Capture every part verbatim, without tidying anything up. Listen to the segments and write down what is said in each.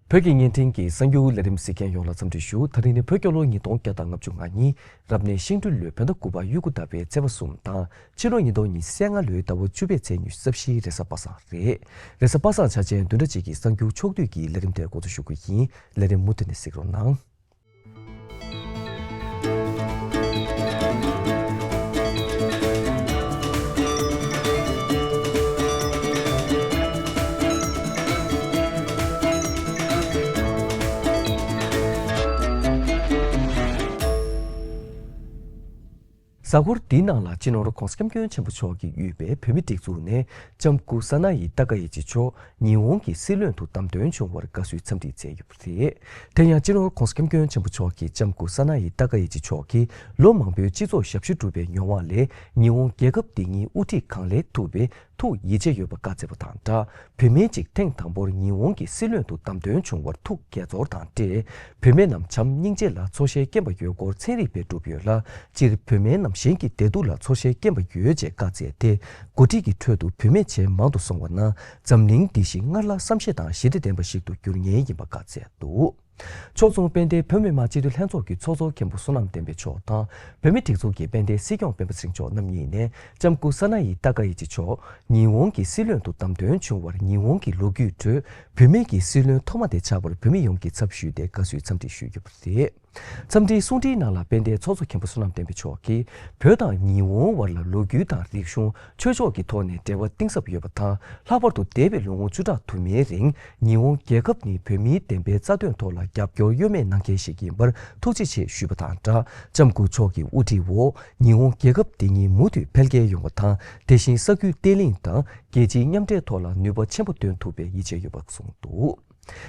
བོད་ཀྱི་བརྙན་འཕྲིན་གྱི་གསར་འགྱུར་ལས་རིམ་གཟིགས་མཁན་ཡོངས་ལ་འཚམས་འདྲི་ཞུ། ད་རིང་ནི་བོད་རྒྱལ་ལོ་ཉིས་སྟོང་བརྒྱ་དང་ལྔ་བཅུ་ང་གཉིས་རབ་གནས་ཤིང་སྦྲུལ་ལོའི་བོད་ཟླ་དགུ་པ་དབྱུག་གུ་ཟླ་བའི་ཚེས་པ་གསུམ་དང་། ཕྱི་ལོ་ཉིས་སྟོང་ཉི་ཤུ་རྩ་ལྔ་ལོའི་ཟླ་བ་བཅུ་པའི་ཚེས་ཉི་ཤུ་རྩ་བཞིའི་རེས་གཟའ་པ་སངས་རེད། རེས་གཟའ་པ་སངས་འཆར་ཅན་བདུན་ཕྲག་གཅིག་གི་གསར་འགྱུར་ཕྱོགས་བསྡུས་ཀྱི་ལས་རིམ་དེ་འགོ་འཛུགས་ཞུ་གི་ཡིན། ལས་རིམ་མུ་མཐུད་ནས་གཟིགས་རོགས་གནང་། གཟའ་འཁོར་འདིའི་ནང་ལ་སྤྱི་ནོར་༧གོང་ས་༧སྐྱབས་མགོན་ཆེན་པོ་མཆོག་གིས་དབུས་པའི་བོད་མིའི་སྒྲིག་འཛུགས་ནས་ལྕམ་སྐུ་ས་ན་ཡི་ཏཱ་ཀ་ཡེ་ཅི་མཆོག་ཉི་ཧོང་གི་སྲིད་བློན་དུ་བདམས་ཐོན་བྱུང་བར་དགའ་བསུའི་འཚམས་འདྲི་བསྩལ་ཡོད་པ་རེད། དེ་ཡང་སྤྱི་ནོར་༧གོང་ས་༧སྐྱབས་མགོན་ཆེན་པོ་མཆོག་གིས་ལྕམ་སྐུ་ས་ན་ཡི་ཏཱ་ཀ་ཡེ་ཅི་མཆོག་གིས་ལོ་མང་པོའི་སྤྱི་ཚོགས་ཞབས་ཞུ་བསྒྲུབས་པའི་མྱོང་བ་ལས་ཉི་ཧོང་རྒྱལ་ཁབ་འདི་ཉིད་དབུ་ཁྲིད་གང་ལེགས་ཐུབ་པའི་ཐུགས་ཡིད་ཆེས་ཡོད་པ་བཀའ་སྩལ་བ་དང་སྦྲགས། བུད་མེད་ཅིག་ཐེངས་དང་པོར་ཉི་ཧོང་གི་སྲིད་བློན་དུ་བདམས་ཐོན་བྱུང་བར་ཐུགས་དགྱེས་ཚོར་དང་འབྲེལ། བུད་མེད་རྣམས་བྱམས་སྙིང་རྗེ་ལ་ཚོར་ཤེས་སྐྱེན་པ་ཡོད་སྐོར་ཚན་རིག་པས་བསྒྲུབས་ཡོད་ལ། སྤྱིར་བུད་མེད་རྣམས་གཞན་གྱི་བདེ་སྡུག་ལ་ཚོར་ཤེས་སྐྱེན་པ་ཡོད་ཅེས་བཀའ་སྩལ་ཏེ། འགོ་ཁྲིད་ཀྱི་ཁྲོད་དུ་བུད་མེད་ཇེ་མང་དུ་སོང་བ་ན། འཛམ་གླིང་འདི་ཞིག་སྔར་ལྷག་བསམ་ཤེས་དང་ཞི་བདེ་ལྡན་པ་ཞིག་ཏུ་འགྱུར་ངེས་ཡིན་པ་བཀའ་སྩལ་འདུག་ཕྱོགས་མཚུངས་དཔལ་ལྡན་བོད་མི་མང་སྤྱི་འཐུས་ལྷན་ཚོགས་ཀྱི་ཚོགས་གཙོ་མཁན་པོ་བསོད་ནམས་བསྟན་འཕེལ་མཆོག་དང་། བོད་མིའི་སྒྲིག་འཛུགས་ཀྱི་དཔལ་ལྡན་སྲིད་སྐྱོང་སྤེན་པ་ཚེ་རིང་མཆོག་རྣམ་གཉིས་ནས་ལྕམ་སྐུ་ས་ན་ཡི་ཏཱ་ཀ་ཡེ་ཅི་མཆོག་ཉི་ཧོང་གི་སྲིད་བློན་དུ་བདམས་ཐོན་བྱུང་བར་ཉི་ཧོང་གི་ལོ་རྒྱུས་ཁྲོད་བུད་མེད་ཀྱི་སྲིད་བློན་ཐོག་མ་དེ་ཆགས་པར་བོད་མི་ཡོངས་ཀྱི་ཚབ་ཞུས་ཏེ་དགའ་བསུའི་འཚམས་འདྲི་ཞུས་ཡོད་པ་རེད། འཚམས་འདྲིའི་གསུང་འཕྲིན་ནང་ལ་དཔལ་ལྡན་ཚོགས་གཙོ་མཁན་པོ་བསོད་ནམས་བསྟན་འཕེལ་མཆོག་གིས། བོད་དང་ཉི་ཧོང་དབར་ལ་ལོ་རྒྱུས་དང་རིག་གཞུང་། ཆོས་ཕྱོགས་ཀྱི་ཐོག་ནས་འབྲེལ་བ་གཏིང་ཟབ་ཡོད་པ་དང་། ལྷག་པར་དུ་འདས་པའི་ལོ་ངོ་བཅུ་ཕྲག་དུ་མའི་རིང་ཉི་ཧོང་རྒྱལ་ཁབ་ནི་བོད་མིའི་བདེན་པའི་རྩ་དོན་ཐོག་ལ་རྒྱབ་སྐྱོར་གཡོ་མེད་གནང་མཁན་ཞིག་ཡིན་པར་ཐུགས་རྗེ་ཆེ་ཞུས་པ་དང་སྦྲགས། ལྕམ་སྐུ་མཆོག་གི་དབུ་ཁྲིད་འོག་ཉི་ཧོང་རྒྱལ་ཁབ་འདི་ཉིད་མུ་མཐུད་འཕེལ་རྒྱས་ཡོང་བ་དང་། དེ་བཞིན་ས་ཁུལ་བརྟན་ལྷིང་དང་རྒྱལ་སྤྱིའི་མཉམ་འབྲེལ་ཐོག་ལ་ནུས་པ་ཆེན་པོ་འདོན་ཐུབ་པའི་ཡིད་ཆེས་ཡོད་པ་གསུངས་འདུག་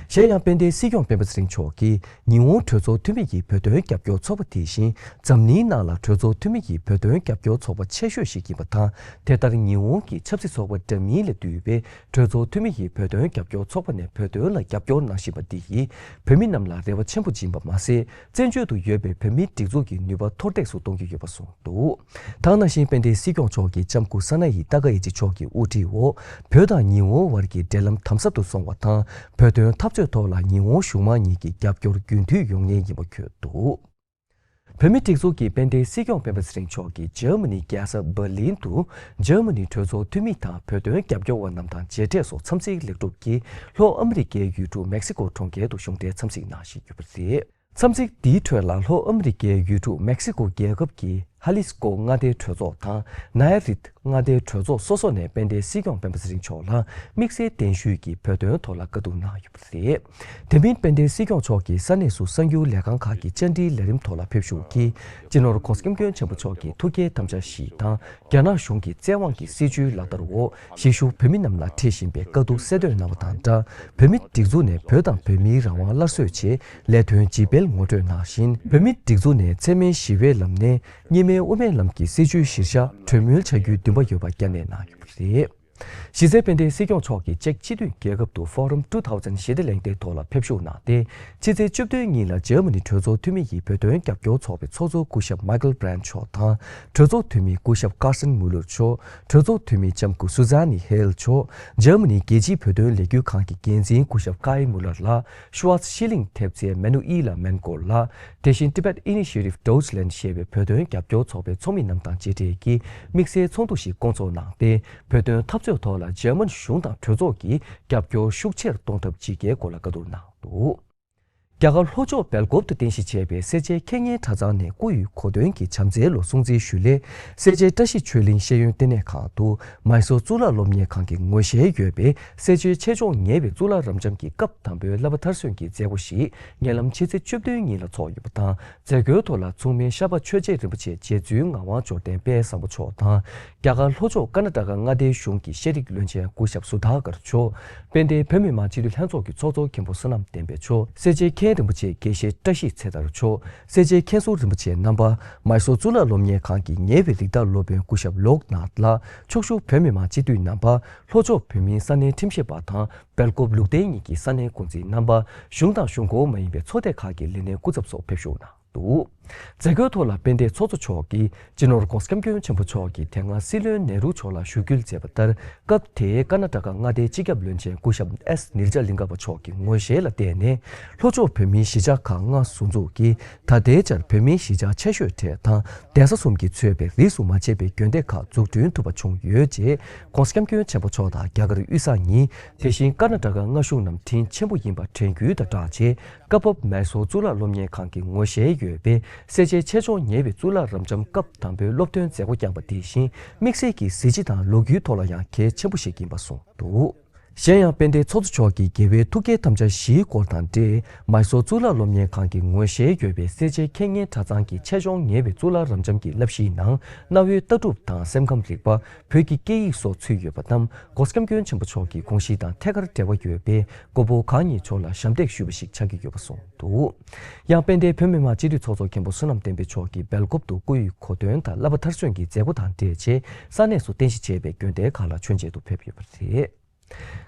གཞན་ཡང་དཔལ་ལྡན་སྲིད་སྐྱོང་སྤེན་པ་ཚེ་རིང་མཆོག་གིས་ཉི་ཧོང་གྲོས་ཚོགས་འཐུས་མི་ཡི་བོད་དོན་རྒྱབ་སྐྱོར་ཚོགས་པ་དེ་བཞིན་འཛམ་གླིང་ནང་ལ་གྲོས་ཚོགས་འཐུས་མི་ཡི་བོད་དོན་རྒྱབ་སྐྱོར་ཚོགས་པ་ཆེ་ཤོས་ཤིག་ཡིན་པ་དང་། དེ་ལྟར་ཉི་ཧོང་གི་ཆབ་སྲིད་ཚོགས་པ་འདྲ་མིན་ལས་བཏུས་པའི་གྲོས་ཚོགས་འཐུས་མི་ཡི་བོད་དོན་རྒྱབ་སྐྱོར་ཚོགས་པ་ནས་བོད་དོན་ལ་རྒྱབ་སྐྱོར་གནང་བཞིན་པ་འདི་ཡིས་བོད་མི་རྣམས་ལ་རེ་བ་ཆེན་པོ་སྦྱིན་པ་མ་ཟད། བཙན་བྱོལ་དུ་ཡོད་པའི་བོད་མིའི་སྒྲིག་འཛུགས་ཀྱི་ནུས་པ་མཐོར་འདེགས་སུ་གཏོང་རྒྱུ་ཡོད་པ་གསུངས་འདུག་ད་ག་ནང་བཞིན་དཔལ་ལྡན་སྲིད་སྐྱོང་མཆོག་གིས་ལྕམ་སྐུ་ས་ན་ཡི་ཏཱ་ཀ་ཡེ་ཅི་མཆོག་གི་དབུ་ཁྲིད་འོག་བོད་དང་ཉི་ཧོང་དབར་གྱི་འབྲེལ་ལམ་དམ་ཟབ་ཏུ་སོང་བ་དང་། བོད་དོན་འཐབ་རྩོད་ཐོག་ལ་ཉི་ཧོང་གཞུང་མང་གཉིས་ཀྱི་རྒྱབ་སྐྱོར་རྒྱུན་མཐུད་ཡོང་ངེས་ཡིན་པ་འཁོད་འདུག་བོད་མིའི་སྒྲིག་འཛུགས་ཀྱི་དཔལ་ལྡན་སྲིད་སྐྱོང་སྤེན་པ་ཚེ་རིང་མཆོག་གིས་འཇར་མ་ནི་རྒྱལ་ས་འབར་ལིན་དུ་འཇར་མ་ནི་གྲོས་ཚོགས་འཐུས་མི་དང་བོད་དོན་རྒྱབ་སྐྱོར་བ་རྣམས་དང་མཇལ་འཕྲད་སོགས་འཚམས་གཟིགས་ལེགས་གྲུབ་ཀྱིས་ལྷོ་ཨ་མི་རི་ཀའི་ཡུལ་གྲུ་མེག་སི་ཀོ་གྲོང་ཁྱེར་དུ་གཞུང་འབྲེལ་འཚམས་གཟིགས་གནང་བཞིན་ཡོད་པ་རེད། འཚམས་གཟིགས་འདིའི་ཁྲོད་ལ་ལྷོ་ཨ་མི་རི་ཀའི་ཡུལ་གྲུ་མེག་སི་ཀོ་རྒྱལ་ཁབ་ཀྱི་ཧ་ལི་སི་ཀོ་མངའ་སྡེའི་གྲོས་ཚོགས་དང་ནཱ་ཡ་རིད་མངའ་སྡེའི་གྲོས་ཚོགས་སོ་སོ་ནས་དཔལ་ལྡན་སྲིད་སྐྱོང་སྤེན་པ་ཚེ་རིང་མཆོག་ལ་དམིགས་བསལ་གདན་ཞུས་ཀྱིས་བོད་དོན་ཐོག་ལ་བཀའ་བསྡུར་གནང་ཡོད་པ་རེད། དེ་མིན་དཔལ་ལྡན་སྲིད་སྐྱོང་མཆོག་གིས་ས་གནས་སུ་གསར་འགྱུར་ལས་ཁང་ཁག་གི་བཅར་འདྲིའི་ལས་རིམ་ཐོག་ལ་ཕེབས་ཞུགས་ཀྱིས། སྤྱི་ནོར་༧གོང་ས་༧སྐྱབས་མགོན་ཆེན་པོ་མཆོག་གི་ཐུགས་བསྐྱེད་དམ་བཅའ་བཞི་དང་། རྒྱ་ནག་གཞུང་གི་བཙན་དབང་གི་སྲིད་བྱུས་ལག་བསྟར་འོག་གཞིས་བཞུགས་བོད་མི་རྣམས་ལ་འཁྲི་བཞིན་པའི་དཀའ་སྡུག་གསལ་སྟོན་གནང་བ་དང་སྦྲགས། བོད་མིའི་སྒྲིག་འཛུགས་ནས་བོད་དང་བོད་མིའི་རང་དབང་སླར་གསོའི་ཆེད་ལས་དོན་ལྗིད་སྤེལ་ངོ་སྤྲོད་གནང་བཞིན། བོད་མིའི་སྒྲིག་འཛུགས་ནས་འཚེ་མེད་ཞི་བའི་ལམ་ནས་གཉིས་སྨན་དབུ་མའི་ལམ་གྱི་སྲིད་བྱུས་གཞིར་བཞག་གྲོས་མོལ་བྱ་རྒྱུའི་འདུན་པ་ཡོད་པ་བསྐྱར་ནན་གནང་ཡོད་པ་རེད། གཞི་རྩའི་དཔལ་ལྡན་སྲིད་སྐྱོང་མཆོག་གིས་ཅེཀ་སྤྱི་མཐུན་རྒྱལ་ཁབ་ཏུ་Forum two thousand ཞི་བདེ་གླེང་སྟེགས་ཐོག་ལ་ཕེབས་ཞུགས་གནང་སྟེ། ཕྱི་ཚེས་བཅུ་བདུན་ཉིན་ལ་འཇར་མ་ནི་གྲོས་ཚོགས་འཐུས་མི་ཡི་བོད་དོན་རྒྱབ་སྐྱོར་ཚོགས་པའི་ཚོགས་གཙོ་སྐུ་ཞབས་Michael Brandt མཆོག་དང་། གྲོས་ཚོགས་འཐུས་མི་སྐུ་ཞབས་Carsten Müller མཆོག་གྲོས་ཚོགས་འཐུས་མི་ལྕམ་སྐུ་Susanne Hale མཆོག་འཇར་མ་ནི་རྒྱལ་སྤྱིའི་བོད་དོན་ལས་འགུལ་ཁང་གི་འགན་འཛིན་སྐུ་ཞབས་Kai Müller ལགས། Schwaz Schilling ཐེབས་རྩའི་Manuela Menko ལགས། དེ་བཞིན་Tibet Initiative Deutschland ཞེས་པའི་བོད་དོན་རྒྱབ་སྐྱོར་ཚོགས་པའི་ཚོགས་མི་རྣམས་དང་མཇལ་འཕྲད་ཀྱིས་དམིགས་བསལ་ཚོགས་འདུ་ཞིག་བསྐོང་ཚོགས་གནང་སྟེ། བོད་དོན་འཐབ་རྩོད་ཐོག་ལ་འཇར་མན་གཞུང་དང་གྲོས་ཚོགས་ཀྱིས་རྒྱབ་སྐྱོར་ཤུགས་ཆེར་གཏོང་ཐབས་ཇི་དགེའི་སྐོར་ལ་བཀའ་བསྡུར་གནང་འདུག་རྒྱ་གར་ལྷོ་ཕྱོགས་སྦེལ་ཀོབ་ཏུ་རྟེན་གཞི་བྱས་པའི་སེར་བྱེས་ཁེ་ཉེན་གྲྭ་ཚང་ནས་སྐུ་ཡི་གོ་སྟོན་གྱི་བྱམས་བརྩེའི་ལོ་སྲུང་བརྩི་ཞུ་སླད། སེར་བྱེས་བཀྲ་ཤིས་ཆོས་གླིང་ཤེས་ཡོན་ལྟེ་གནས་ཁང་དུ་མའི་སོར་གཙུག་ལག་སློབ་གཉེར་ཁང་གི་ངོ་ཤེས་ཡོད་པའི་སེར་བྱེས་ཆེ་མཆོག་ཉེ་བའི་གཙུག་ལག་རབ་འབྱམས་ཀྱི་སྐབས་དང་པོའི་བསླབ་པ་མཐར་སོན་གྱི་མཛད་སྒོ་ཞིག་ཉེ་ལམ་ཕྱི་ཚེས་བཅུ་བདུན་ཉིན་ལ་ཚོགས་ཡོད་པ་དང་། མཛད་སྒོའི་ཐོག་ལ་མཚུངས་མེད་ཤར་པ་ཆོས་རྗེ་རིན་པོ་ཆེ་རྗེ་བཙུན་ངག་དབང་འབྱོར་ལྡན་དཔལ་བཟང་པོ་མཆོག་དང་། རྒྱ་གར་ལྷོ་ཕྱོགས་ཀར་ན་ཊ་ཀ་མངའ་སྡེའི་གཞུང་གི་ཤེས་རིག་བློན་ཆེན་སྐུ་ཞབས་སུ་དྷ་ཀར་མཆོག་དཔལ་ལྡན་བོད་མི་མང་སྤྱི་འཐུས་ལྷན་ཚོགས་ཀྱི་ཚོགས་གཙོ་མཁན་པོ་བསོད་ནམས་བསྟན་འཕེལ་མཆོག་སེར་བྱེས་མཁན་རིན་པོ་ཆེ་དགེ་བཤེས་བཀྲ་ཤིས་ཚེ་དར་མཆོག་སེར་བྱེས་མཁན་ཟུར་རིན་པོ་ཆེ་རྣམ་པ། མའི་སོར་གཙུག་ལག་སློབ་གཉེར་ཁང་གི་ཉེ་བའི་རིགས་བདག་སློབ་དཔོན་སྐུ་ཞབས་ལོག་ནཱཐ་ལགས། ཕྱོགས་བཞུགས་བོད་མི་མང་སྤྱི་འཐུས་རྣམ་པ། ལྷོ་ཕྱོགས་བོད་མིའི་ས་གནས་ཁྲིམས་ཞིབ་པ་དང་སྦེལ་ཀོབ་ལུགས་ལྡན་གཉིས་ཀྱི་ས་གནས་འགོ་འཛིན་རྣམ་པ། གཞུང་དང་གཞུང་སྐོར་མ་ཡིན་པའི་ཚོགས་སྡེ་ཁག་གི་ལས་སྣེ་སྐུ་ཚབ་སོགས་ཕེབས་ཞུགས་གནང་འདུག་མཛད་སྒོའི་ཐོག་ལ་དཔལ་ལྡན་ཚོགས་གཙོ་མཆོག་གིས་སྤྱི་ནོར་༧གོང་ས་༧སྐྱབས་མགོན་ཆེན་པོ་མཆོག་གིས་དེ་སྔ་སྲིད་བློན་ནེ་རུ་མཆོག་ལ་ཞུ་སྐུལ་མཛད་པ་ལྟར། སྐབས་དེའི་ཀར་ན་ཊ་ཀ་མངའ་སྡེའི་སྤྱི་ཁྱབ་བློན་ཆེན་སྐུ་ཞབས་ཨེས་ནིར་ཇ་ལིང་ག་པ་མཆོག་གི་ངོ་ཤེས་ལ་བརྟེན་ནས། ལྷོ་ཕྱོགས་བོད་མིའི་གཞིས་ཆགས་ཁག་ལྔ་ཟུར་འཛུགས་ཀྱིས། ད་ལྟའི་ཆར་བོད་མིའི་གཞིས་ཆགས་ཆེ་ཤོས་གྲས་དང་། གདན་ས་གསུམ་གྱིས་གཙོས་པའི་རིས་སུ་མ་ཆད་པའི་དགོན་སྡེ་ཁག་འཛུགས་སྐྲུན་ཐུབ་པ་བྱུང་ཡོད་ཅེས། ༸གོང་ས་༸སྐྱབས་མགོན་ཆེན་པོ་མཆོག་དང་རྒྱ་གར་དབུས་ས་གཉིས། དེ་བཞིན་ཀར་ན་ཊ་ཀ་མངའ་གཞུང་རྣམས་དྲིན་ཆེན་པོ་ཡིན་པ་དྲན་སྐུལ་དང་སྦྲགས་བྱས། སྐབས་བབ་མའི་སོར་གཙུག་ལག་སློབ་གཉེར་ཁང་གི་ངོ་ཤེས་ཡོད་པས། སེར་བྱེས་ཆེ་མཆོག་ཉེ་བའི་གཙུག་ལག་རབ་འབྱམས་སྐབས་དང་པོའི་སློབ་ཐོན་མཛད་སྒོ་བསྐྱངས་པ་དེ་བཞིན། དམིགས་བསལ་གྱི་གཟི་བརྗིད་དང་ལོ་རྒྱུས་ཐོག་ལ་ཡང་གལ་ཆེན་པོ་ཞིག་ཡིན་པ་གསུངས་འདུག། གཞན་ཡང་དཔལ་ལྡན་ཚོགས་གཙོ་མཆོག་གིས་རྒྱལ་བའི་ཐུགས་བསྐྱེད་དམ་བཅའ་བཞིའི་སྐོར་དང་འབྲེལ། མའི་སོར་གཙུག་ལག་སློབ་གཉེར་ཁང་གི་ངོ་ཤེས་ཡོད་པའི་སེར་བྱེས་མཁས་སྙན་གྲྭ་ཚང་གི་ཆེད་སྦྱོང་ཉེ་བའི་གཙུག་ལག་རབ་འབྱམས་ཀྱི་བསླབ་གཞིའི་ནང་། གནའ་བོའི་ལྟ་གྲུབ་དང་སེམས་ཁམས་རིག་པ། བོད་ཀྱི་སྐད་ཡིག་སོགས་ཚུད་ཡོད་པ་རྣམས། ༸གོང་ས་༸སྐྱབས་མགོན་ཆེན་པོ་མཆོག་གི་དགོངས་གཞི་དང་ཐད་ཀར་འབྲེལ་བ་ཡོད་པས། མགོན་པོ་གང་ཉིད་མཆོག་ལ་ཞབས་འདེགས་ཞུས་པ་ཞིག་ཆགས་ཀྱི་ཡོད་པ་གསུངས་འདུག། ཡང་དཔལ་ལྡན་བོད་མི་མང་སྤྱི་འཐུས་ཚོགས་གཙོ་མཁན་པོ་བསོད་ནམས་བསྟན་འཕེལ་མཆོག་གིས་སྦེལ་ཀོབ་ཏུ་སྐུ་ཡི་གོ་སྟོན་དང་བསླབ་པ་མཐར་སོན་གྱི་མཛད་སྒོ་དང་འབྲེལ་བྱས། ས་གནས་སུ་རྟེན་གཞི་བྱས་པའི་དགོན་སྡེ་ཁག་ལ་མཆོད་མཇལ་དུ་ཕེབས་ཡོད་པ་རེད།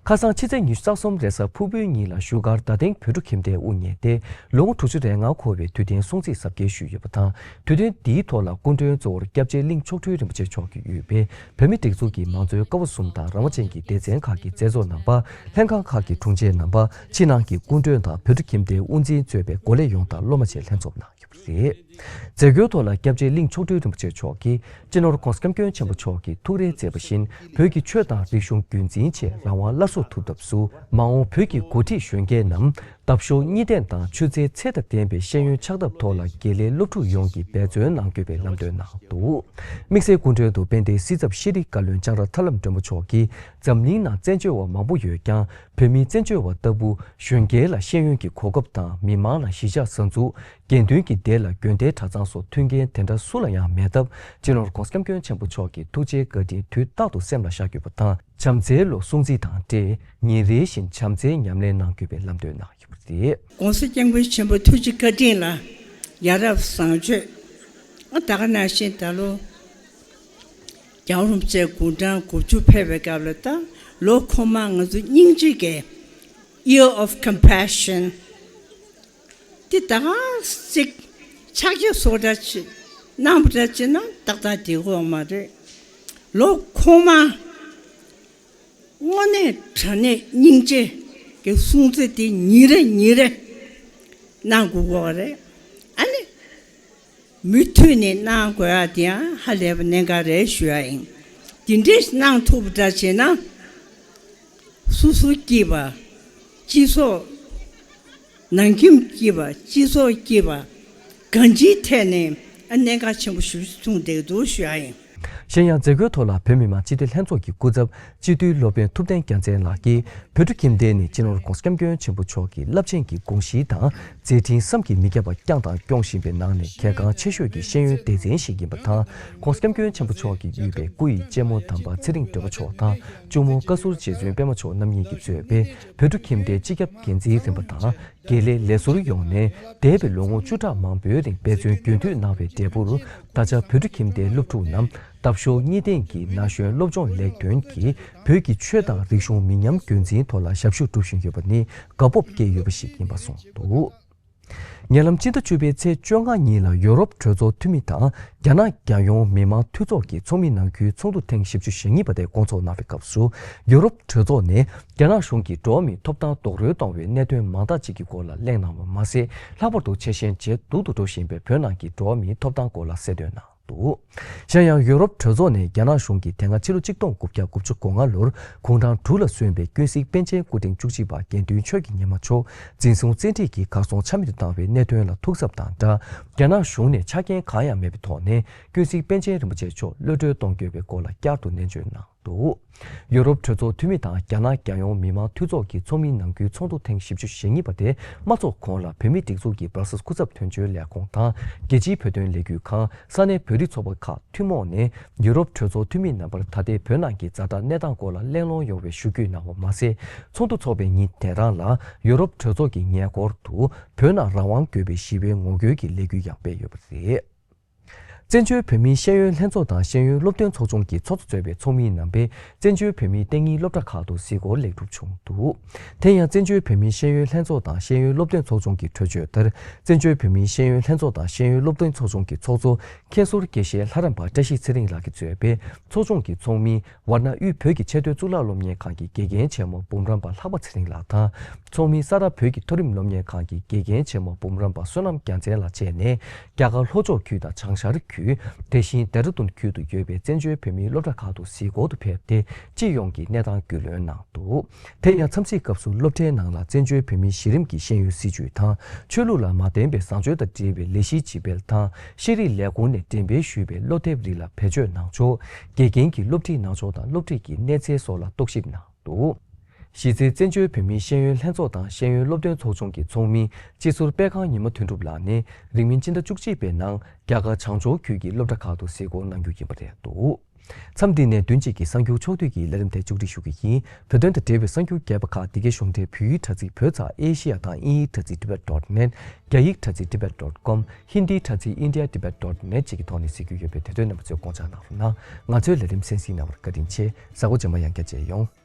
ཁ་སང་ཕྱི་ཚེས་ཉི་ཤུ་རྩ་གསུམ་རེས་གཟའ་ཕུར་བུའི་ཉིན་ལ་བཞུགས་སྒར་རྡ་སྟེང་བོད་ཕྲུག་ཁྱིམ་སྡེའི་དབུ་བརྙེས་ཏེ། ལོ་ངོ་དྲུག་ཅུ་རེ་ལྔ་འཁོར་བའི་དུས་སྟོན་སྲུང་བརྩི་གཟབ་རྒྱས་ཞུས་ཡོད་པ་དང་། དུས་སྟོན་འདིའི་ཐོག་ལ་སྐུ་མགྲོན་གཙོ་བོར་སྐྱབས་རྗེ་གླིང་མཆོག་སྤྲུལ་རིན་པོ་ཆེ་མཆོག་གིས་དབུས་པའི་བོད་མིའི་སྒྲིག་འཛུགས་ཀྱི་མང་གཙོའི་ཀ་བ་གསུམ་དང་རང་དབང་ཅན་གྱི་སྡེ་ཚན་ཁག་གི་མཛད་གཙོ་རྣམ་པ། ལྷན་ཁང་ཁག་གི་དྲུང་ཆེ་རྣམ་པ། ཕྱི་ནང་གི་སྐུ་མགྲོན་དང་བོད་ཕྲུག་ཁྱིམ་སྡེའི་དབུ་འཛིན་གཙོས་པའི་འགོ་ལས་ཡོངས་དང་སློབ་མ་བཅས་ལྷན་འཛོམས་གནང་ཡོད་པ་རེད། མཛད་སྒོའི་ཐོག་ལ་སྐྱབས་རྗེ་གླིང་མཆོག་སྤྲུལ་རིན་པོ་ཆེ་མཆོག་གིས། སྤྱི་ནོར་༸གོང་ས་༸སྐྱབས་མགོན་ཆེན་པོ་མཆོག་གིས་ཐུགས་རེ་མཛད་པ་བཞིན། བོད་ཀྱི་ཆོས་དང་རིག་གཞུང་རྒྱུན་འཛིན་ཆེད་རང་དབང་སླར་གསོ་ཐུབ་ཐབས་སུ། མ་འོངས་བོད་ཀྱི་འགོ་ཁྲིད་གཞོན་སྐྱེས་རྣམས། འདབ་གཤོག་གཉིས་ལྡན་དང་ཆུ་ཚན་ཚད་དང་ལྡན་པའི་ཤེས་ཡོན་ཆགས་ཐབས་ཐོག་ལ་དགེ་ལས་སློབ་ཕྲུག་ཡོངས་ཀྱིས་འབད་བརྩོན་གནང་དགོས་པའི་ལམ་སྟོན་གནང་འདུག། དམིགས་བསལ་སྐུ་མགྲོན་དུ་དཔལ་ལྡན་སྲིད་ཚབ་ཤེས་རིག་བཀའ་བློན་ལྕང་ར་ཐར་ལམ་སྒྲོན་མ་མཆོག་གིས། འཛམ་གླིང་ནང་བཙན་བྱོལ་བ་མང་པོ་ཡོད་ཀྱང་། བོད་མིའི་བཙན་བྱོལ་བ་ལྟ་བུ་གཞོན་སྐྱེས་ལ་ཤེས་ཡོན་གྱི་གོ་སྐབས་དང་མི་མང་ལ་གཞིས་ཆགས་གསར་འཛུགས། དགེ་འདུན་གྱི་སྡེ་ལ་དགོན་སྡེ་གྲྭ་ཚང་སོགས་མཐུན་རྐྱེན་དེ་འདྲ་སུ་ལ་ཡང་མེད་སྟབས། སྤྱི་ནོར་༸གོང་ས་༸སྐྱབས་མགོན་ཆེན་པོ་མཆོག་གི་ཐུགས་རྗེའི་བཀའ་དྲིན་དུས་རྟག་ཏུ་སེམས་ལ་བཞག་དགོས་པ་དང་། བྱམས་བརྩེའི་བློ་སྲུང་བརྩི་དང་འབྲེལ། ཉིན་རེ་བཞིན་བྱམས་བརྩེའི་ཉམས་ལེན་གནང་དགོས་པའི་ལམ་སྟོན་གནང་ཡོད་པ་རེད། ༸གོང་ས་༸སྐྱབས་མགོན་ཆེན་པོ་ཐུགས་རྗེ་བཀའ་དྲིན་ལ་ཡ་རབས་བཟང་སྤྱོད། ཨ་ད་ག་ནང་བཞིན་ད་ལོ་རྒྱལ་བ་རིན་པོ་ཆེ་དགུང་གྲངས་དགུ་བཅུ་ཕེབས་པའི་སྐབས་ལ། ད་ལོ་འཁོར་མ་ང་ཚོ་སྙིང་རྗེ་གི་Year of Compassion། དེ་ད་ག་ཟིག་ཕྱག་རྒྱ་སོགས་འདྲ་ཅིག་གནང་བ་འདྲ་བྱས་ན་ཏག་ཏག་བསྡད་ཀྱི་ཡོད་མ་རེད། ལོ་འཁོར་མ་དངོས་གནས་དྲང་གནས་སྙིང་རྗེ་གི་སྲུང་བརྩི་དེ་ཉིན་རེ་ཉིན་རེ་གནང་དགོས་ཀྱི་ཡོད་རེད། ཨ་ནི་མུ་མཐུད་ནས་གནང་དགོས་ཡ་དེ་ཡང་ཧ་ལས་པ་གནད་འགག་རེད་ཞུ་ཡ་ཡིན། དེ་འདྲས་གནང་ཐུབ་པ་འདྲ་བྱས་ན། སོ་སོ་སྐྱིད་པ། སྤྱི་ཚོགས། ནང་ཁྱིམ་སྐྱིད་པ། སྤྱི་ཚོགས་སྐྱིད་པ། གང་ཅིའི་ཐད་ནས་ཨ་གནད་འགག་ཆེན་པོ་ཞིག་མཚུངས་བསྡད་འདུག་ཞུ་ཡ་ཡིན། གཞན་ཡང་མཛད་སྒོའི་ཐོག་ལ་བོད་མི་མང་སྤྱི་འཐུས་ལྷན་ཚོགས་ཀྱི་སྐུ་ཚབ་སྤྱི་འཐུས་སློབ་དཔོན་ཐུབ་བསྟན་རྒྱལ་མཚན་ལགས་ཀྱིས། བོད་ཕྲུག་ཁྱིམ་སྡེ་ནི་སྤྱི་ནོར་༸གོང་ས་༸སྐྱབས་མགོན་ཆེན་པོ་མཆོག་གི་རླབས་ཆེན་གྱི་དགོངས་གཞི་དང་མཛད་འཕྲིན་བསམ་གྱིས་མི་ཁྱབ་པ་བསྐྱངས་དང་སྐྱོང་བཞིན་པའི་ནང་ནས་གལ་འགངས་ཆེ་ཤོས་ཀྱི་ཤེས་ཡོན་སྡེ་ཚན་ཞིག་ཡིན་པ་དང་། ༸གོང་ས་༸སྐྱབས་མགོན་ཆེན་པོ་མཆོག་གིས་དབུས་པའི་སྐུ་ཡི་གཅེན་མོ་དམ་པ་ཚེ་རིང་སྒྲོལ་མ་མཆོག་དང་། གཅུང་མོ་བཀའ་ཟུར་རྗེ་བཙུན་པད་མ་མཆོག་རྣམ་གཉིས་ཀྱིས་གཙོས་པའི་བོད་ཕྲུག་ཁྱིམ་སྡེའི་སྤྱི་ཁྱབ་འགན་འཛིན་རིམ་པ་དང་། དགེ་ལས་ལས་ཟུར་ཡོངས་ནས་འདས་པའི་ལོ་ངོ་བཅུ་ཕྲག་མང་པོའི་རིང་འབད་བརྩོན་རྒྱུན་མཐུད་གནང་བའི་འབྲས་བུར། ད་ཆ་བོད་ཕྲུག་ཁྱིམ་སྡེའི་སློབ་ཕྲུག་རྣམས་འདབ་གཤོག་གཉིས་ལྡན་གྱི་ན་གཞོན་སློབ་སྦྱོང་ལས་དོན་གྱིས་བོད་ཀྱི་ཆོས་དང་རིག་གཞུང་མི་ཉམས་རྒྱུན་འཛིན་ཐོག་ལ་ཞབས་ཞུ་སྒྲུབ་བཞིན་ཡོད་པ་ནི་དགའ་སྤོབས་སྐྱེས་ཡོད་པ་ཞིག་ཡིན་པ་གསུངས་འདུག། ཉེ་ལམ་སྤྱི་ཟླ་བཅུ་པའི་ཚེས་བཅོ་ལྔ་ཉིན་ལ་ཡོ་རོབ་གྲོས་ཚོགས་འཐུས་མི་དང་རྒྱ་ནག་རྒྱལ་ཡོངས་མི་དམངས་འཐུས་ཚོགས་ཀྱི་ཚོགས་མི་ནང་ཁུལ་ཚོགས་འདུ་ཐེངས་བཞི་བཅུ་ཞེ་གཉིས་པ་དེ་བསྐོང་ཚོགས་གནང་བའི་སྐབས་སུ། ཡོ་རོབ་གྲོས་ཚོགས་ནས་རྒྱ་ནག་གཞུང་གིས་འགྲོ་བ་མིའི་ཐོབ་ཐང་རྡོག་རོལ་གཏོང་བའི་གནད་དོན་མང་དག་ཅིག་གི་སྐོར་ལ་གླེང་གནང་བ་མ་ཟད། ལྷག་པར་དུ་ཆེས་ཞན་ཇེ་སྡུག་ཏུ་འགྲོ་བཞིན་པའི་བོད་ནང་གི་འགྲོ་བ་མིའི་ཐོབ་ཐང་སྐོར་ལ་གསལ་སྟོན་གནང་འདུག། གཞན་ཡང་ཡོ་རོབ་གྲོས་ཚོགས་ནས་རྒྱ་ནག་གཞུང་གིས་དེ་སྔ་ཕྱི་ལོ་ཆིག་སྟོང་དགུ་བརྒྱ་དགུ་བཅུ་གོ་ལྔ་ལོར་དགུང་གྲངས་དྲུག་ལ་སོན་པའི་ཀུན་གཟིགས་པཎ་ཆེན་སྐུ་ཕྲེང་བཅུ་གཅིག་པ་དགེ་འདུན་ཆོས་ཀྱི་ཉི་མ་མཆོག་འཛིན་བཟུང་བཙན་ཁྲིད་ཀྱིས་གར་སོང་ཆ་མེད་དུ་བཏང་བའི་གནད་དོན་ལ་ཐུགས་འཚབ་དང་སྦྲགས། རྒྱ་ནག་གཞུང་ནས་ཆ་རྐྱེན་གང་ཡང་མེད་པའི་ཐོག་ནས་ཀུན་གཟིགས་པཎ་ཆེན་རིན་པོ་ཆེ་མཆོག་གློད་གྲོལ་གཏོང་དགོས་པའི་སྐོར་ལ་བསྐྱར་དུ་ནན་བརྗོད་གནང་འདུག། ཡོ་རོབ་གྲོས་ཚོགས་འཐུས་མི་དང་རྒྱ་ནག་རྒྱལ་ཡོངས་མི་དམངས་འཐུས་ཚོགས་ཀྱི་ཚོགས་མིའི་ནང་ཁུལ་ཚོགས་འདུ་ཐེངས་བཞི་བཅུ་ཞེ་གཉིས་པ་དེ་མ་འཚོགས་གོང་ལ། བོད་མིའི་སྒྲིག་འཛུགས་ཀྱི་སྦར་སིལ་སྐུ་ཚབ་དོན་གཅོད་ལས་ཁུངས་དང་རྒྱལ་སྤྱིའི་བོད་དོན་ལས་འགུལ་ཁང་། ས་གནས་བོད་རིགས་ཚོགས་པ་ཁག་ཐུན་མོང་ནས་ཡུ་རོབ་གྲོས་ཚོགས་འཐུས་མི་རྣམ་པར་ད་ལྟའི་བོད་ནང་གི་ཛ་དྲག་གནས་སྟངས་སྐོར་ལ་གླེང་སློང་ཡོང་བའི་ཞུ་སྐུལ་གནང་བ་མ་ཟད། ཚོགས་འདུ་འཚོགས་པའི་ཉིན་དེ་རང་ལ་ཡུ་རོབ་གྲོས་ཚོགས་ཀྱི་ཉེ་འཁོར་དུ་བོད་ནང་རང་དབང་དགོས་པའི་ཞི་བའི་ངོ་རྒོལ་གྱི་ལས་འགུལ་ཡང་སྤེལ་ཡོད་པ་རེད། བཙན་བྱོལ་བོད་མིའི་ཤེས་ཡོན་ལྷན་ཚོགས་དང་ཤེས་ཡོན་སློབ་སྟོན་ཚོགས་ཆུང་གི་ཚོགས་གཙོ་གཙོས་པའི་ཚོགས་མིའི་རྣམ་པས་བཙན་བྱོལ་བོད་མིའི་གཏན་ཉིན་སློབ་གྲྭ་ཁག་ཏུ་གཟིགས་སྐོར་ལེགས་གྲུབ་བྱུང་འདུག་དེ་ཡང་བཙན་བྱོལ་བོད་མིའི་ཤེས་ཡོན་ལྷན་ཚོགས་དང་ཤེས་ཡོན་སློབ་སྟོན་ཚོགས་ཆུང་གི་གྲོས་ཆོད་ལྟར། བཙན་བྱོལ་བོད་མིའི་ཤེས་ཡོན་ལྷན་ཚོགས་དང་ཤེས་ཡོན་སློབ་སྟོན་ཚོགས་ཆུང་གི་ཚོགས་གཙོ་མཁན་ཟུར་དགེ་བཤེས་ལྷ་རམས་པ་བཀྲ་ཤིས་ཚེ་རིང་ལགས་ཀྱིས་གཙོས་པའི་ཚོགས་ཆུང་གི་ཚོགས་མི། ཝཱ་ཎ་དབུས་བོད་ཀྱི་ཆེས་མཐོའི་གཙུག་ལག་སློབ་གཉེར་ཁང་གི་དགེ་རྒན་ཆེན་མོ་འབུམ་རམས་པ་ལྷག་པ་ཚེ་རིང་ལགས་དང་། ཚོགས་མི། ས་རཱ་བོད་ཀྱི་མཐོ་རིམ་སློབ་གཉེར་ཁང་གི་དགེ་རྒན་ཆེན་མོ་འབུམ་རམས་པ་བསོད་ནམས་རྒྱལ་མཚན་ལགས་བཅས་ནས། རྒྱ་གར་ལྷོ་ཕྱོགས་ཁུལ་དང་བྱང་ཤར་ཁུལ། དེ་བཞིན་ལྡེ་ར་ལྡུན་ཁུལ་དུ་ཡོད་པའི་བཙན་བྱོལ་བོད་མིའི་སློབ་གྲྭ་ཁག་ཏུ་གཟིགས་སྐོར་དུ་ཕེབས་ཏེ། སྤྱི་ཡོངས་ཀྱི་གནས་སྟངས་རྒྱུས་ལོན་གནང་འདུག་དེ་ཡང་འཚམས་གཟིགས་སྐབས་སུ་སློབ་གྲྭའི་ནང་ལ་བཙན་བྱོལ་བོད་མིའི་གཞི་རིམ་གྱི་ཤེས་ཡོན་སྲིད་བྱུས་དང་། ཆོས་ལུགས་ལ་མ་བརྟེན་པའི་བཟང་སྤྱོད་དང་འབྲེལ་བའི་ལས་གཞིའི་བྱིས་པ་དང་། ཤེས་རིག་ལས་ཁུངས་ནས་འགྲེམས་སྤེལ་ཞུས་པའི་སློབ་དེབ་རིགས་ལ་བེད་སྤྱོད་གནང་ཕྱོགས། དགེ་རྒན་གྱི་སློབ་ཁྲིད་གནང་ཕྱོགས་དང་སློབ་ཁྲིད་ཀྱི་གནས་ཚད་སོགས་ལ་རྟོག་ཞིབ་གནང་འདུག་གཞི་རྩའི་བཙན་བྱོལ་བོད་མིའི་ཤེས་ཡོན་ལྷན་ཚོགས་དང་ཤེས་ཡོན་སློབ་སྟོན་ཚོགས་ཆུང་གི་ཚོགས་མི། སྤྱི་ཟུར་དཔལ་ཁང་ཉི་མ་དོན་གྲུབ་ལགས་ནས། རིང་མིན་སྤྱི་ཟླ་བཅུ་གཅིག་པའི་ནང་རྒྱ་གར་བྱང་ཕྱོགས་ཁུལ་གྱི་སློབ་གྲྭ་ཁག་ཏུ་གཟིགས་སྐོར་གནང་རྒྱུ་ཡིན་པ་རེད་འདུག་མཚམས་འདི་ནས་བདུན་གཅིག་གི་གསར་འགྱུར་ཕྱོགས་བསྡུས་ཀྱི་ལས་རིམ་དེ་མཇུག་སྒྲིལ་ཞུ་གི་ཡིན། བོད་དོན་དང་འབྲེལ་བའི་གསར་འགྱུར་རྒྱས་པ་ཁག་འདི་གའི་གཞུང་འབྲེལ་བོད་ཡིག་དྲ་ཚིགས་བོད་ཚགས་ཨེ་ཤི་ཡ་དང་དབྱིན་ཡིག་དྲ་ཚིགས་tibet dot net། རྒྱ་ཡིག་དྲ་ཚིགས་tibet dot com། ཧིན་དིའི་དྲ་ཚིགས india tibet dot net བཅས་ཀྱི་ཐོག་ནས་གཟིགས་རྒྱུ་ཡོད་པས། དེ་དོན་རྣམ་པ་ཚོས་དགོངས་འཇགས་གནང་རོགས་གནང་། ང་ཚོའི་ལས་རིམ་གསན་གཟིགས་གནང་བར་བཀའ་དྲིན་ཆེ། གཟའ་འཁོར་རྗེས་མ་ཡང་བསྐྱར་མཇལ་ཡོང་།